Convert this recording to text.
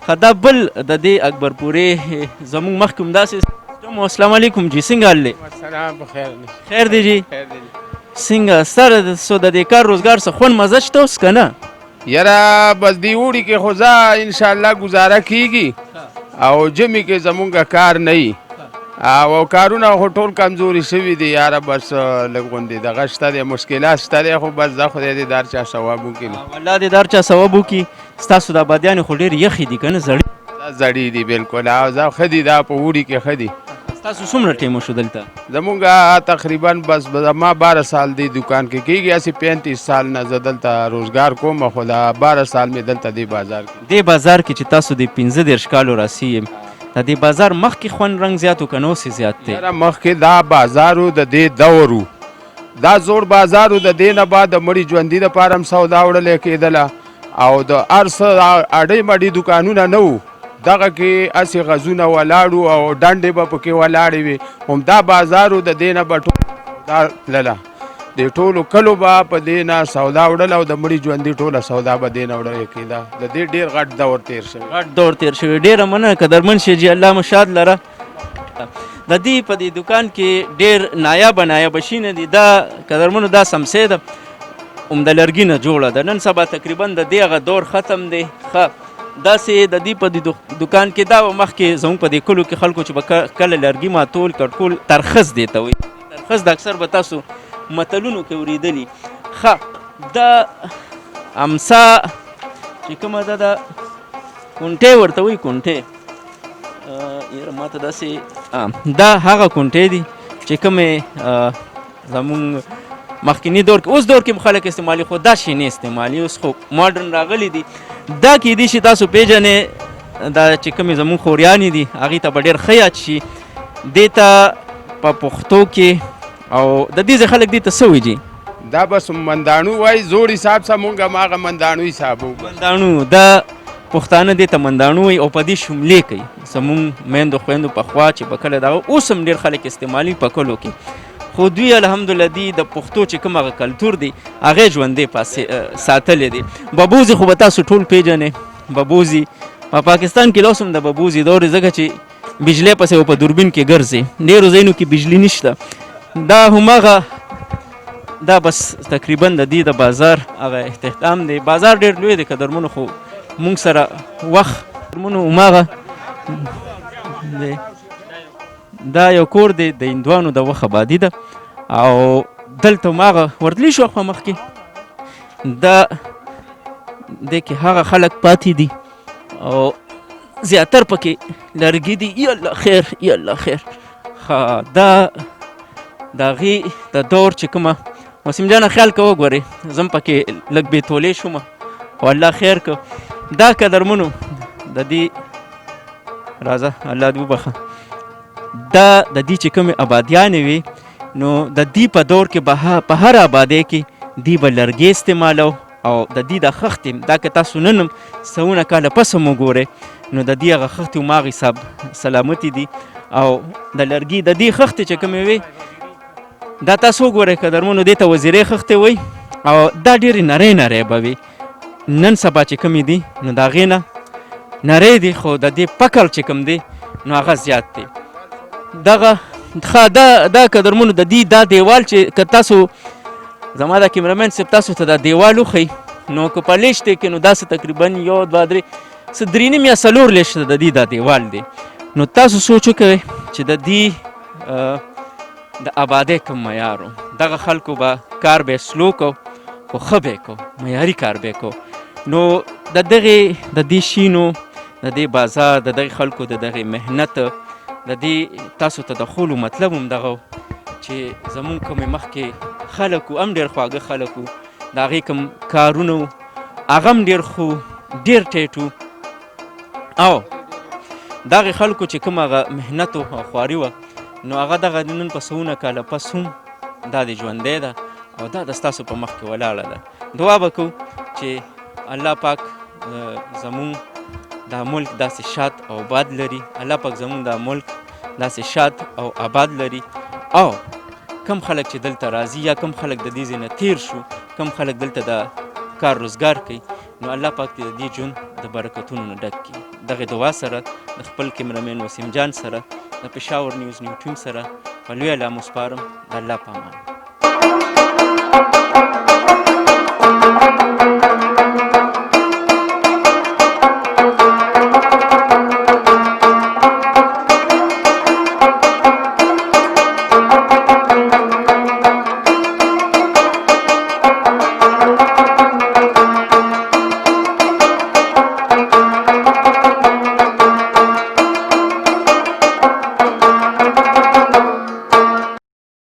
ښه دا بل د دې اکبرپورې زموږ مخکې هم داسې سیسټم. السلام علیکم جی، څنګه حال دی؟ السلام، بخیر. خیر دی جی؟ خیر دی. څنګه سر سو د دې کار روزګار څه خوند مزه شته اوس که نه؟ یاره بس دی اوړي کې خو ځه انشاءالله ګزاره کیږي، او ژمي کې زمونږ کار نه وي، او کارونه خو ټول کمزوري شوي دي یاره. بس لږ غوندې دغه شته دی، مشکلات شته دی، خو بس دا خدای دې د هر چا ثواب وکړي. الله دې د هر چا ثواب وکړي. ستاسو دا بادیانې خو ډېرې یخې دي که نه، زړې؟ دا زړې دي بالکل، او دا ښه دي، دا په اوړي کې ښه دي. ستاسو څومره ټایم وشو دلته؟ زمونږ تقریبا بس ما 12 سال دی دکان کې کېږي، هسې 35 سال نه زه دلته روزګار کوم، خو دا 12 سال مې دلته دی بازار کې. دې بازار کې چې تاسو د 35 کالو راسي یم، د دې بازار مخکې خوند رنګ زیات و که نه اوس یې زیات دی؟ یاره مخکې دا بازار و، د دې دور و، دا زوړ بازار و، د دې نه بعد د مړي ژوندي دپاره هم سودا وړلی کېدله، او د هر څه اډې مډې دکانونه نه وو، دغه کې هسې غزونه ولاړ وو او ډنډې به پکې ولاړې وې. هم دا بازار و، د دې نه به ټول سودا تلله، د ټولو کلو به په دې نه سودا وړله، او د مړي ژوندي ټوله سودا به دې نه وړل کېده. د دې ډېر غټ دور تېر شوی. غټ دور تېر شوی. ډېره مننه قدرمن شې جي، الله مو ښاد لره. د دې په دې دکان کې ډېر نایابه نایابه شیونه دي. دا قدرمنو دا سمسې ده، هم د لرګي نه جوړه ده. نن سبا تقریبا د دې هغه دور ختم دی. ښه داسې د دې په دې دکان کې دا مخکې زموږ په دې کلو کې خلکو چې به کله لرګي ماتول کټکول، ترخز دی ته وایي، ترخز د اکثر به تاسو متلونو کې اورېدلي. ښه دا امسا چې کومه ده، دا کونټې ورته وایي، کونټې. یاره ما ته داسې دا هغه کونټې دي چې کومې زموږ مخکینی دور کې، اوس دور کې هم خلک استعمالي، خو دا شی نه استعمالي، اوس خو ماډرن راغلي دي. دا کیدی شي تاسو پیژنې، دا چې کومې زموږ خوریانې دي هغې ته به ډېر ښه یاد شي. دې ته په پښتو کې او د دې ځای خلک دې ته څه وایي جي؟ دا بس منداڼو وایي، زوړ حساب سره مونږ هم هغه منداڼو حسابو. منداڼو، دا پښتانه دې ته منداڼو وایي، او په دې شملې کوي. زموږ میندو خویندو پخوا چې به کله دغه، اوس هم ډېر خلک استعمالوي په کلو کې، خو دوی الحمدلله دی د پښتو چې کوم هغه کلتور دی هغه ژوندی پاسې ساتلی دی. ببوزي خو به تاسو ټول پیژنئ، ببوزي په پاکستان کې لا اوس هم د ببوزي دور دی، ځکه چې بجلی پسې په دوربین کې ګرځي، ډېرو ځایونو کې بجلی نشته. دا هماغه دا بس تقریبا د دې د بازار هغه اختتام دی. بازار ډېر لوی دی قدرمنو، خو مونږ سره وخت قدرمنو هماغه دی. دا یو کور دی د هندوانو د وخت آبادي ده، او دلته هماغه ورتلی شو خو مخکې دا دې کې هغه خلک پاتې دي او زیاتر پکې لرګي دي. یا الله خیر، یا الله خیر. ښه دا د هغې د دور چې کومه وسیم جانه خیال کوه، ګورې زه هم پکې لږ بې تولې شوم، خو الله خیر که. دا قدرمنو د دې راځه الله دې وبخښه، دا د دې چې کومې آبادیانې وې نو د دې په دور کې به په هر آبادۍ کې دی به لرګی استعمالو، او د دې د خښتې دا که تاسو نن هم سوونه کاله پس هم وګورئ نو د دې هغه خښتې هماغه حساب سلامتې دي. او د لرګي د دې خښتې چې کومې وې دا تاسو وګورئ قدرمنو، دې ته وزیرې خښتې وایي، او دا ډېرې نرۍ نرۍ به وي. نن سبا چې کومې دي نو د هغې نه نرۍ دي، خو د دې پکړ چې کوم دی نو هغه زیات دی. دغه ښه دا قدرمنو د دې دا دیوال چې که تاسو زما دا کیمرمین صاحب تاسو ته دا دیوال وښیي نو که په لیشتې کې نو داسې تقریبا یو دوه درې څه درې نیم یا څلور لیشته د دې دا دیوال دی. نو تاسو سوچ وکړئ چې د دې د آبادۍ کوم معیار و، دغه خلکو به کار به سلو کو خو ښه به یې کو، معیاري کار به یې کو. نو د دغې د دې شینو د دې بازار د دغې خلکو د دغې محنت د دې تاسو ته د ښولو مطلب هم دغه و چې زمونږ کومې مخکې خلک وو هم ډېر خواږه خلک وو، د هغې کوم کارونه وو هغه هم ډېر ښه وو، ډېر ټیټ وو، او دغې خلکو چې کوم هغه محنت و او خواري وه نو هغه دغه نن په سوونه کاله پس هم دا د ژوندی ده او دا د ستاسو په مخ کې ولاړه ده. دعا به کوو چې الله پاک زمونږ دا ملک داسې شاد او آباد لري، الله پاک زمونږ دا ملک داسې شاد او آباد لري، او کم خلک چې دلته راځي یا کم خلک د دې ځای نه تیر شو، کم خلک دلته د کار روزګار کوي، نو الله پاک دې د دې ژوند د برکتونو نه ډک کړي. دغې دعا سره د خپل کیمرامین وسیم جان سره د پېښور نیوز نیو ټیم سره په لوی الله مو سپارم. د الله په امان.